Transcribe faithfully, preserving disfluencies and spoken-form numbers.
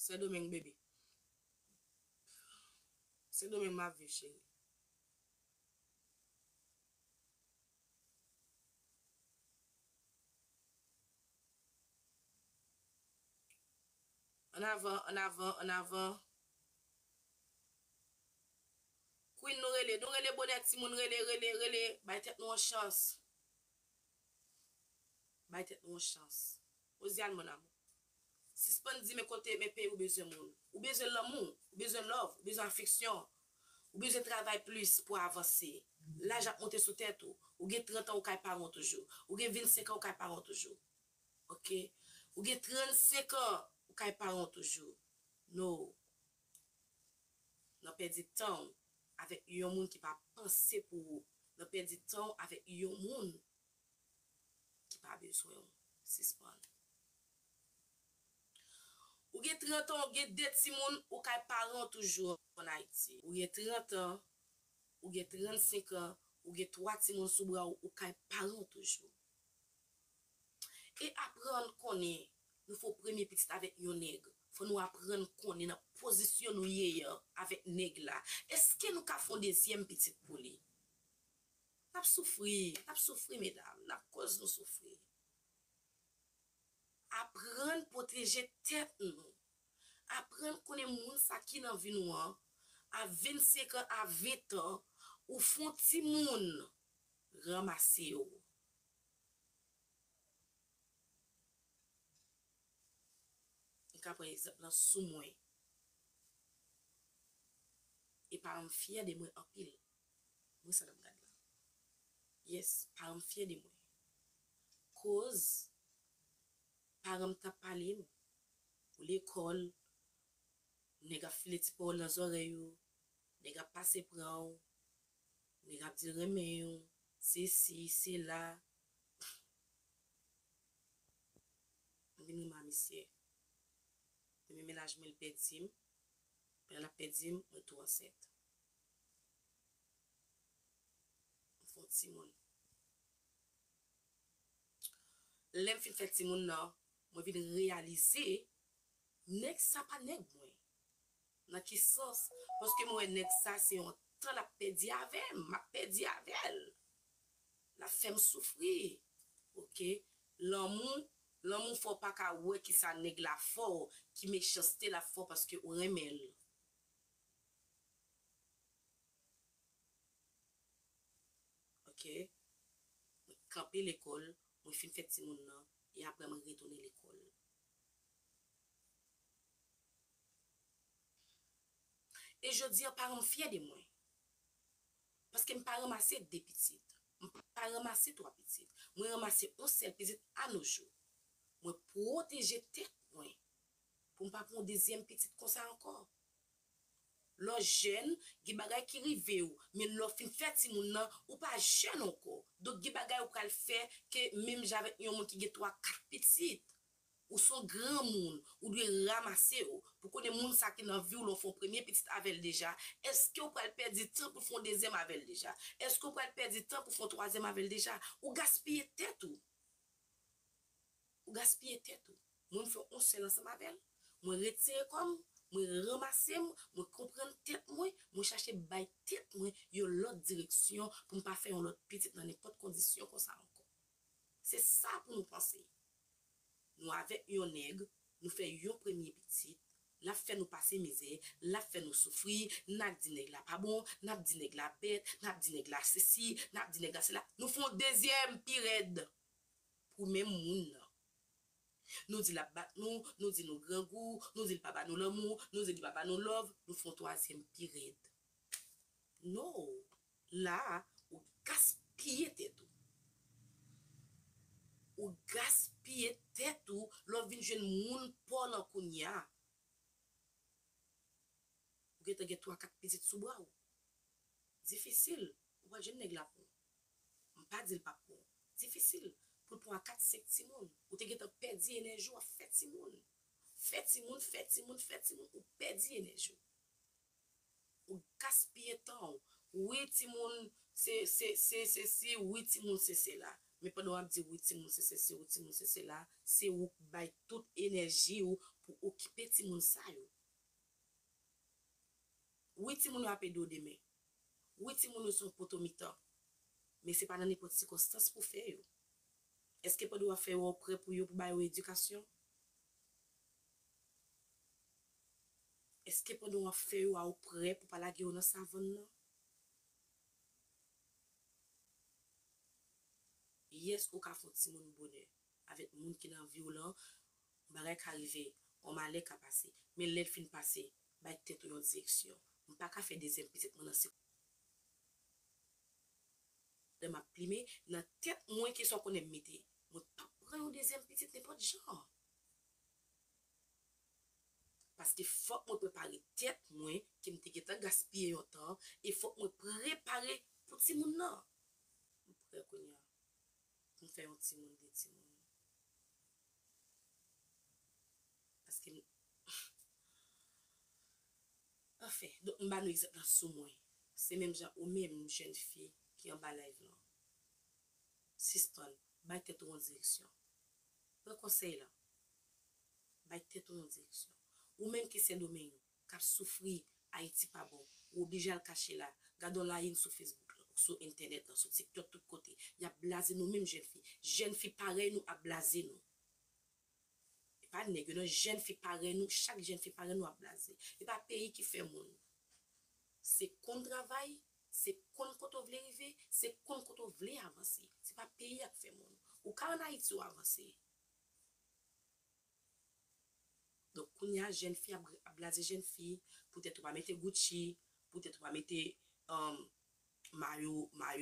Sendomeng, baby. Sendomeng m ap viv, cheri. Ann avan, ann avan, ann avan. Queen, nou rele, nou rele bonè, timoun, rele, rele, rele. Bay tèt nou yon chans. Bay tèt nou yon chans. Osiane, mon amour. Sispann di men kote, men peyi ou bezwen moun. Ou bezwen lanmou, ou bezwen love, ou bezwen afeksyon. Ou bezwen travay plis pou avanse. Laj ap monte sou tèt ou. Ou gen trant an, ou kay paran w toujou. Ou gen vennsenk an, ou kay paran w toujou. Oke? Ou gen trannsenk an, ou kay paran w toujou. No. Nan pèdi tan w avèk yon moun ki pa panse pou ou. Nan pèdi tan w avèk yon moun ki pa bezwen w. Sispann. Ou gen trant an, ou gen de timoun, ou kay paran w toujou ann Ayiti. Ou gen trant an, ou gen trannsenk an, ou gen twa timoun sou bra w, ou kay paran w toujou. E aprann konnen nou fè yon premye pitit avèk yon nèg. Fò nou aprann konnen nan pozisyon nou ye an avèk nèg la. Èske nou ka fè yon dezyèm pitit pou li? N ap soufri, n ap soufri, medam, n ap koz nou soufri. Aprann pwoteje tèt nou. Aprann konnen moun sa ki nan vi nou an, a vennsenk an, a ven an, ou fè yon timoun, ranmase yo. M ka pran egzanp lan sou mwen. E paran m fyè de mwen anpil. Mwen sa n ap gad la. Yes, paran m fyè de mwen. Koz paran m t ap pale m, ou lekòl, nèg ap file ti pawòl nan zòrèy ou, nèg ap pase pran w, nèg ap di l renmen w, sesi, sela. M vin renmen a misye. Premye mennaj mwen, l pèdi m. Pandan l ap pèdi m, mwen tou ansent. M fè yon timoun. Lè m fin fè timoun nan, mwen vin reyalize, nèg sa pa nèg mwen. Nan ki sans? Paske mwen wè nèg sa se yon tan l ap pèdi avè m, m ap pèdi avè l. L ap fè m soufri. Oke? Lanmou, lanmou fè w pa ka wè kisa nèg la fè w, ki mechanste l ap fè w paske ou renmen l. Oke? Mwen kanpe lekòl, mwen fin fè timoun nan, e apre mwen retounen lekòl. E jodi a, paran m fyè de mwen. Paske m pa ranmase de pitit. M pa ranmase twa pitit. Mwen ranmase yon sèl pitit anojou. Mwen pwoteje tèt mwen pou m pa pran yon dezyèm pitit konsa ankò. Lè w jèn, gen bagay ki rive w, men lè w fin fè timoun nan, ou pa jèn ankò. Donk, gen bagay ou pral fè ke menm jan avèk yon moun ki gen twa, kat pitit. Ou se yon granmoun, ou dwe ranmase w. Pou konnen moun sa ki nan vi w, lè w fè yon premye pitit avè l deja, èske w pral pèdi tan pou fè yon dezyèm avè l deja? Èske w pral pèdi tan pou fè yon twazyèm avè l deja? Ou gaspiye tèt ou. Ou gaspiye tèt ou. Mwen, m fè yon sèl ansanm avè l. Mwen retire kò m, mwen ranmase m, mwen konprann tèt mwen, mwen chache bay tèt mwen yon lòt direksyon pou m pa fè yon lòt pitit nan nenpòt kondisyon konsa ankò. Se sa pou nou panse. Nou avèk yon nèg, nou fè yon premye pitit, l ap fè nou pase mizè, l ap fè nou soufri, n ap di nèg la pa bon, n ap di nèg la bèt, n ap di nèg la sesi, n ap di nèg la sela. Nou fè yon dezyèm pi rèd pou menm moun nan. Nou di l ap bat nou, nou di nou grangou, nou di l pa ba nou lanmou, nou di li pa ba nou love, nou fè yon twazyèm pi rèd. No, la a, ou gaspiye tèt ou. Ou gaspiye tèt ou lè w vin jwenn moun pa w lan kounye a. Ou gentan gen twa, kat pitit sou bra w. Difisil pou w al jwenn nèg la pou w. M pa di l p ap pran w. Difisil pou l pran kat, senk timoun. Ou te gentan pèdi enèji w ap fè timoun. Fè timoun, fè timoun, fè timoun, ou pèdi enèji w. Ou gaspiye tan w. Wi, timoun, se, se, se, se si, wi, timoun, se sela. Men pandan w ap di wi, timoun, se sesi, wi, timoun, se sela, se ou k bay tout enèji w pou okipe timoun sa yo. Wi, timoun yo ap ede w demen. Wi, timoun yo se yon poto mitan. Men se pa nan nenpòt sikonstans pou fè yo. Èske pandan w ap fè yo, w prè pou yo, pou ba yo edikasyon? Èske pandan w ap fè yo a, w prè pou pa lage yo nan savann nan? Yes, ou ka fè yon timoun bonè avèk moun ki nan vi w lan, yon bagay ka rive, yon malè ka pase. Men lè l fin pase, bay tèt ou yon direksyon. M pa ka fè dezyèm pitit mwen nan se lè m ap plimen, nan tèt mwen, kesyon konnen m mete. Mwen p ap pran yon dezyèm pitit nenpòt jan. Paske fòk mwen prepare tèt mwen, ke m te gentan gaspiye yon tan, e fòk mwen prepare pou timoun nan. M prè kounye a pou m fè yon timoun, de timoun. Paske m, anfen, donk, m ba nou egzanp la sou mwen. Se menm jan ou menm, jèn fi ki anba live lan. Sispann, bay tèt ou yon direksyon. Pran konsèy la. Bay tèt ou yon direksyon. Ou menm ki Sendomeng, k ap soufri, Ayiti pa bon, ou oblije al kache la. Gade yon laying sou Facebook lan, sou entènèt lan, sou TikTok, tout kote. Y ap blaze nou menm jèn fi. Jèn fi parèy nou ap blaze nou. E pa nèg yo non, jèn fi parèy nou, chak jèn fi parèy nou ap blaze. E pa peyi ki fè moun. Se konn travay, se konn kote w vle rive, se konn kote w vle avanse. Se pa peyi a k fè moun. Ou ka ann Ayiti, w avanse. Donk, kounye a, jèn fi ap, ap blaze jèn fi, poutèt ou pa mete Gucci, poutèt ou pa mete, um, mayo, mayo